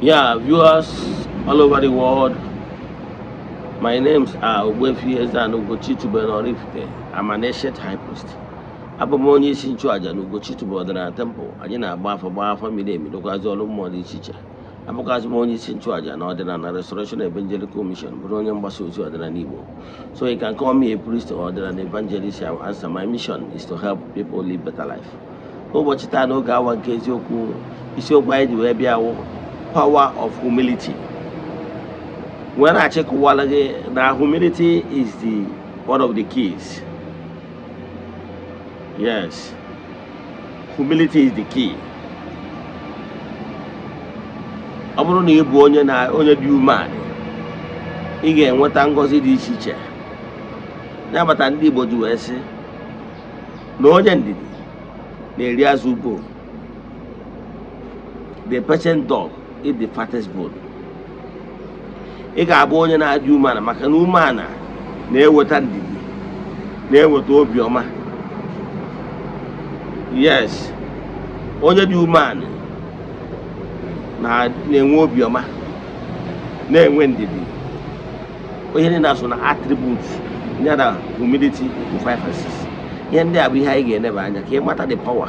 Yeah, viewers all over the world, my names are Ogbuefi Eze-Ana Ugochi Tubelu Oraifite. I'm an ancient high priest. Abụ m onye isi nchụaja na Ugochi Tubelu Ọdịnala Temple. Anyị na-agba afa, gbaa afa miri emi, rụkwazị ọrụ mmụọ dị iche iche. Abụkwazị m onye isi nchụaja na Ọdịnala Restoration Evangelical Mission, bụrụ onye mgbasa ozi ọdịnala Igbo. So you can call me a priest or ọdịnala evangelist. I will answer. My mission is to help people live better life. N'ụbọchị taa, n'oge awa nke eziokwu, isiokwu anyị ji wee bịa wụ power of humility. Wee na-achịkọwala gị na humility is the one of the keys. Yes, humility is the key. Ọ bụrụ na ị bụ onye na onye dị umeala, ị ga-enweta ngọzi dị iche iche. Ya bata ndị Igbo ji wee sị na onye ndidi na-eri azụ ugbo. The patient dog eat the fattest bone. Ị ga-abụ onye na-adị umeala, maka na umeala na-eweta ndidi, na-eweta obiọma. Yes, onye dị umeala na-enwe obiọma, na-enwe ndidi. Ihe ndị na-asụ na attributes ya na humility bụ 5 and 6. Ihe ndị a bụ ihe anyị ga-eneba anya ka ị mata the power,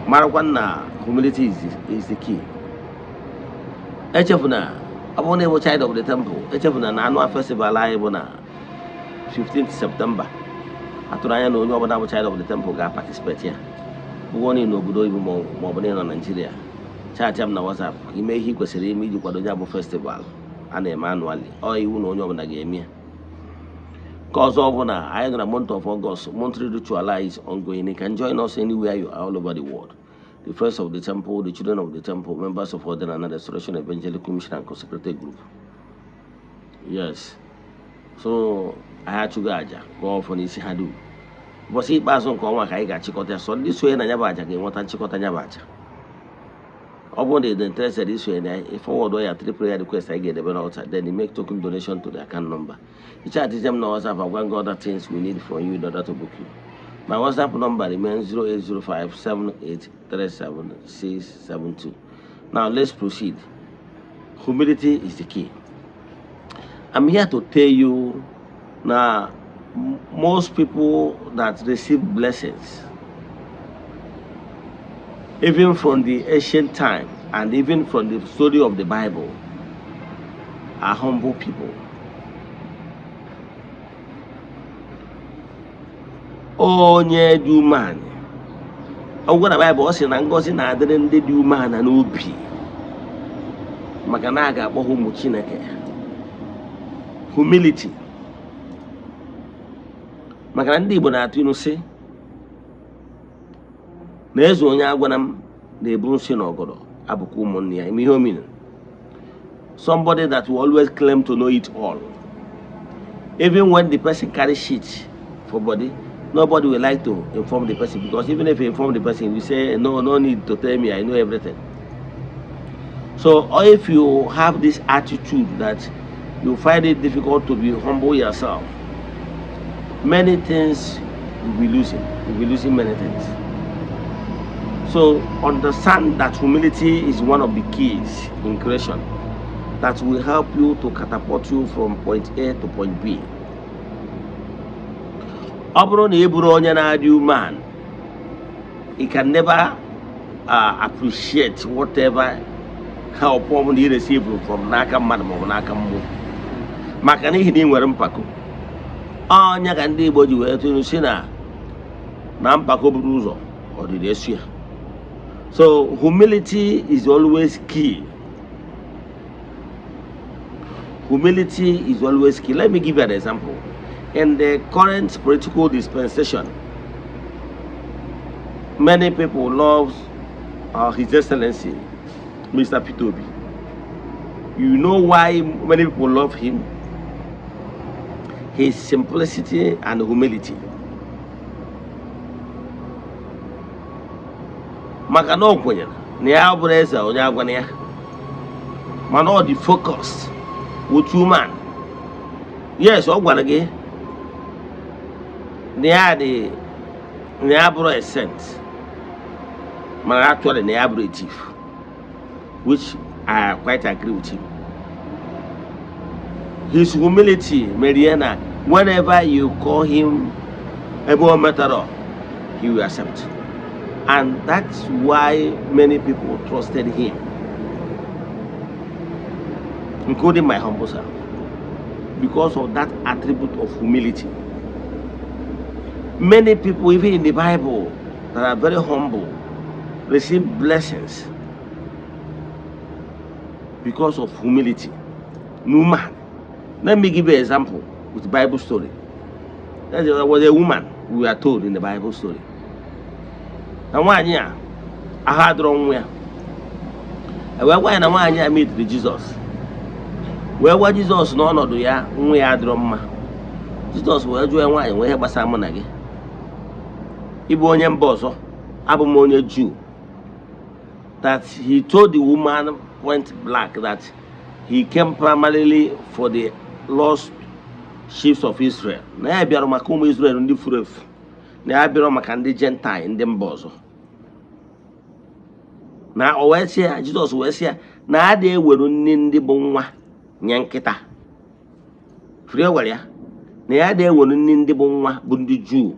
marakwa na humility is the key. Echefuna, ọ bụrụ na ịbụ child of the temple, echefuna na annual festival anyị bụ na 15th September. Atụrụ anya na onye ọbụla bụ child of the temple ga-participate ya. Bụgo na ị n'obodo oyibo ma ọ bụ na ị nọ Naijiria, chat m na WhatsApp ka ime ihe ị kwesịrị ime iji kwado ya bụ festival a na-eme annually. Ọ iwu na onye ọbụla ga-eme ya. Nke ọzọ bụ na anyị nọ na month of August. Monthly ritual is ongoing. You can join us anywhere you are all over the world. The Friends of the Temple, the Children of the Temple, members of Ọdịnala Restoration Evangelical Mission and Consecrated Group. Yes. So anyị achụgo àjà gụọ ọfọ n'isi ha dum. Ụbọchị ikpeazụ nke ọnwa ka anyị ga-achịkọta ya. So ndị sonye na ya bụ àjà ga-enweta nchịkọta ya bụ àjà. Ọ bụrụ na ị dị interested isonye na ya, forward ya three prayer request anyị ga-edebe n'altar, then you make token donation to the account number. Ị chatzie m na WhatsApp, agwa gị other things we need from you in order to book you. My WhatsApp number remains 0805 7837672. Now let's proceed. Humility is the key. I'm here to tell you now, most people that receive blessings, even from the ancient time and even from the story of the Bible, are humble people. Onye dị umeala, ọgwụgwọ na Baịbụl, ọ sị na ngọzi na-adịrị ndị dị umeala n'obi, maka na a ga-akpọ ha ụmụ Chineke. Humility. Maka na ndị Igbo na-atụ ilu sị na eze onye agwana m na-ebu nsị na ọgọdọ abụkwa ụmụnne ya. Ime ihe o mean? Somebody that will always claim to know it all, even when the person carry shit for body, nobody will like to inform the person, because even if you inform the person, you say, "No, no need to tell me, I know everything." So or if you have this attitude that you find it difficult to be humble yourself, many things you'll be losing. You'll be losing many things. So understand that humility is one of the keys in creation that will help you to catapult you from point A to point B. Ọ bụrụ na ị bụrụ onye na-adị umeala, you can never appreciate whatever help ọbụla ị receive from n'aka mmadụ maọbụ n'aka mmụọ, maka n'ihi na ị nwere mpako. Ọnya ka ndị Igbo ji wee tụrụ si na mpako buru ụzọ ọdịdị esu ya. So humility is always key. Humility is always key. Let me give you an example. In the current political dispensation, many people love His Excellency Mr. Peter Obi. You know why many people love him? His simplicity and humility. Maka na o kwenyere na ya bụrụ eze onye agwana ya, mana ọ dị focused with human. Yes, ọ gwara gị na ya dị na ya bụrụ a saint, mana actually na ya bụrụ a thief, which I quite agree with him. His humility mere ya na whenever you call him ebe o metara, he will accept, and that's why many people trusted him, including my humble self, because of that attribute of humility. Many people, even in the Bible, that are very humble receive blessings because of humility. No man. Let me give you an example with Bible story. There was a woman, we are told in the Bible story, na nwaanyị a ahụ adịrọ nwa ya. E wee gwa ya na nwaanyị a meetiri Jizọs, wee gwa Jizọs na ọnọdụ ya, nwa ya adịrọ mma. Jizọs wee jụọ ya, "Nwaanyị, nwee ihe gbasara mụ na gị? Ịbụ onye mba ọzọ, abụ m onye Juu." That he told the woman point blank that he came primarily for the lost sheep of Israel, na ya bịara maka ụmụ Israel ndị furu efu, na ya bịara maka ndị Gentile, ndị mba ọzọ. Na o wee sị ya, Jizọs wee sị ya na a na-ewere nne ndị bụ nwa nye nkịta. Furu ewere ya na ya na-ewere nne ndị bụ nwa, bụ ndị Juu,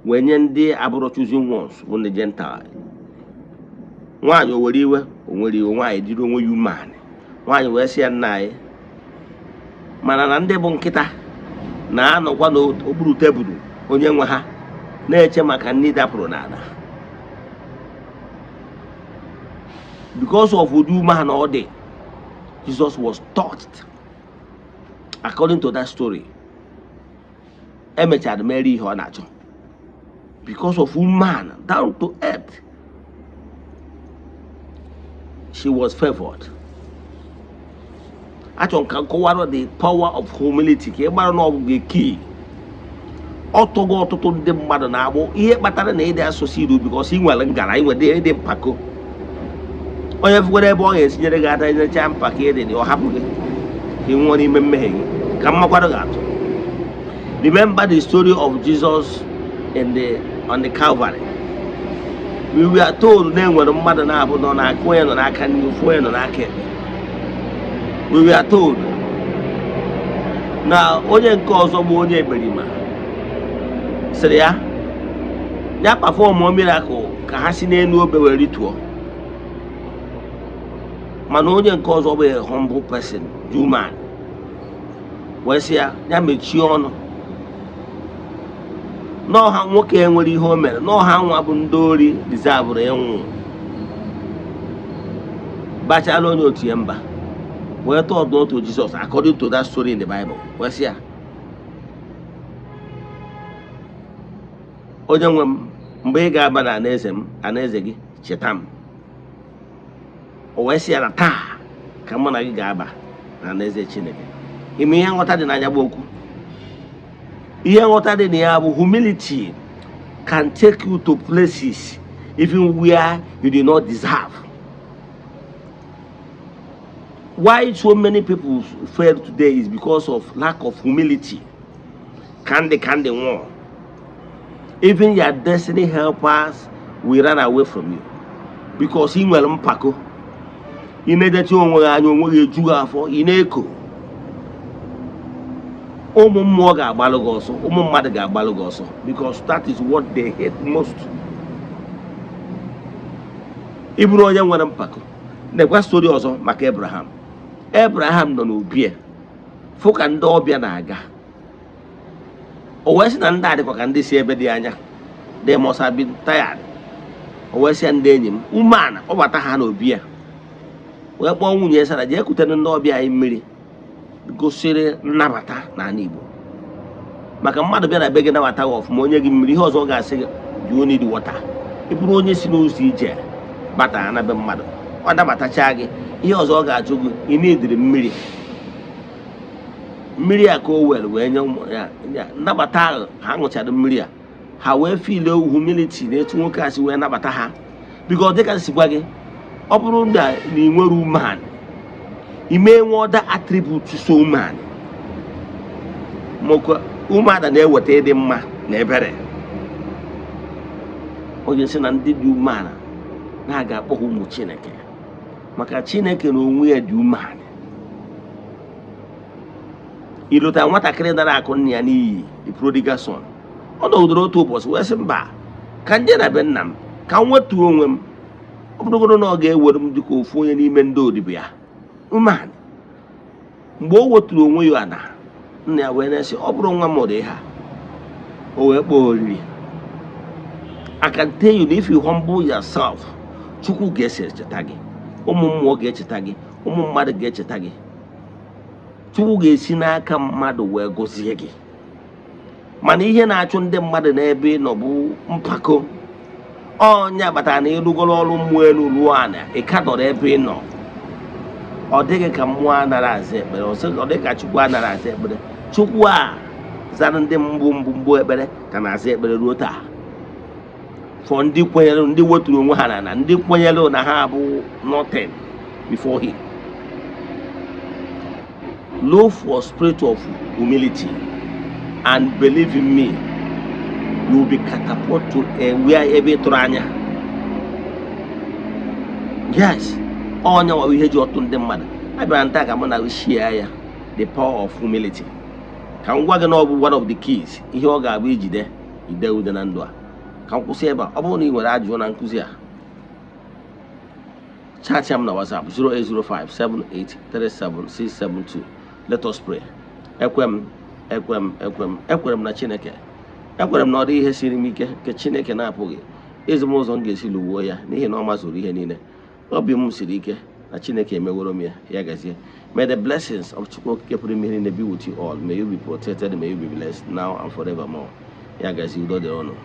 wee nye ndị abụrụ chosen ones, bụ ndị Gentile. Nwaanyị o were iwe? O nwere iwe? Nwaanyị dịrị onwe ya umeanị. Nwaanyị wee sị ya, "Nna anyị, mana na ndị bụ nkịta na-anọkwa n'okpuru tebụl onye nwe ha, na-eche maka nri dapụrụ n'ala." Because of ụdị umeala ọ dị, Jesus was touched. According to that story, emechara mere ihe ọ na-achọ because of woman down to earth. She was favored. Achọrọ m ka m kọwara the power of humility, ka ị mara na ọ bụ the key. Ọtụgo ọtụtụ ndị mmadụ na-agbụ ihe kpatara na ịdị asụsụ iru, because ị nwere ngara, ị nwere ịdị mpako. Onye fụkwara ebe ọ ga-esinyere gị aka, nyecha mpako ịdị na ọ hapụ gị ka ị nwụọ n'ime mmehie gị. Ka mmakwado ga-atụ. Remember the story of Jesus in the on the Calvary. We were told na enwere mmadụ na-abụ nọ n'aka, onye nọ n'aka nri, ofu onye nọ n'aka ekpe. We were told na onye nke ọzọ bụ onye ekperima sịrị ya ya perform miracle ka ha si n'elu obe were rituo. Mana onye nke ọzọ bụ a humble person, human, wee sị ya ya mechie ọnụ, n'ọha nwoke enwere ihe o mere, n'ọha nwa bụ ndị ori deserverụ ịnwụ. Bachala onye otu ya mba, wee tọọ n'otu Jizọs, according to that story in the Bible, wee sị ya, "Onye nwe m, mgbe ị ga-aba na anaeze m, anaeze gị, cheta m." O wee sị ya na taa ka mụ na gị ga-aba na anaeze Chineke. Ime ihe nghọta dị n'anya bụ okwu, ihe nghọta dị na ya bụ humility can take you to places even where you do not deserve. Why so many people fail today is because of lack of humility. Candy candy nwụọ, even your destiny helpers will run away from you because ị nwere mpako. Ị na-edecha onwe gị anya, onwe gị eju gị afọ, ị na-eko. Ụmụ mmụọ ga-agbalụ gị ọsọ, ụmụ mmadụ ga-agbalụ gị ọsọ, because that is what they hate most, ị bụrụ onye nwere mpako. Nekwa story ọzọ maka Abraham. Abraham nọ n'obi ya, fụ ka ndị ọbịa na-aga. O wee sị na ndị a dịkwa ka ndị si ebe dị anya, they must have been tired. O wee sị ya, "Ndị enyi m," umeala kpọbata ha n'obi ya, wee kpọọ nwunye Sara, "Jee kutere ndị ọbịa anyị mmiri." Gosiri nnabata n'ala Igbo, maka mmadụ bịa na be gị, nabata gị ọfụma, onye gị mmiri, ihe ọzọ ọ ga-asị gị, "Do you need water?" Ị bụrụ onye si n'ụzọ ije bata na be mmadụ, ọ nabatachaa gị, ihe ọzọ ọ ga-ajụ gị, "Ị na-ediri mmiri?" Mmiri a ka o were wee nye ụmụ ya ya nnabata ahụ. Ha ṅụchara mmiri a, ha wee feel humility na etu nwoke a si wee nabata ha. Biko, dịka si gwa gị, ọ bụrụ na ị nwere umeanị, ime nwe other attribute so umeanị, maka umeala na-eweta ịdị mma na ebere. Onye sị na ndị dị umeala na-aga akpọ ha ụmụ Chineke. Maka Chineke na onwe ya dị umeala. Ilota nwatakịrị dara akụ nna ya n'iyi, the prodigal son, ọ nọgidere otu ụbọchị wee sị, "Mba, ka m jee na be nna m, ka m wetuo onwe m, ọ bụrụgodo na ọ ga-ewere m dịka ofu onye n'ime ndị odibo ya." Umeala. Mgbe o weturu onwe ya na nna ya wee na-esi, ọ bụrụ nwa m dị ha, o wee kpọọ oriri. I can tell you that if you humble yourself, Chukwu ga-esi echeta gị, ụmụ mmụọ ga-echeta gị, ụmụ mmadụ ga-echeta gị, Chukwu ga-esi n'aka mmadụ wee gọzie gị. Mana ihe na-achụ ndị mmadụ n'ebe ị nọ bụ mpako. Ọnya kpatara na ịrụgoro ọrụ mmụọ elu ruo ana, ị ka nọrọ ebe ị nọ. Ọ dịghị ka mmụọ anara aza ekpere, ọ dịghị ka Chukwu anara aza ekpere. Chukwu a zara ndị mbụ mbụ mbụ ekpere ka na-aza ekpere ruo taa, for ndị kwenyere, ndị weturu onwe ha na ndị kwenyere na ha bụ nothing before him. Look for spirit of humility and believe in me, you will be catapulted to a where ebe ị tụrụ anya. Yes, ọnya nwa ihe ji ọtụ ndị mmadụ abịara nta ka mụ na share ya, the power of humility. Ka m gwa gị na ọ bụ one of the keys ihe ọ ga-abụ ijide ide ude na ndụ a. Ka m kwụsị ebe a. Ọ bụrụ na ị nwere ajụjụ na nkụzi a, chat m na WhatsApp 08057837672. Let us pray. Ekwe m, ekwe m, ekwe m, ekwere m na Chineke. Ekwere m na ọ dị ihe siri m ike nke Chineke na-apụghị ịzụ m ụzọ m ga-esi lụwuo ya, n'ihi na ọ mazuru ihe niile. Obi m siri ike na Chineke emeworo m ya. Ya gazie. May the blessings of Chukwu Okike pụrụ ime ihe niile be with you all. May you be protected, may you be blessed now and forevermore. Ya gazie, udo dịrị ụnụ.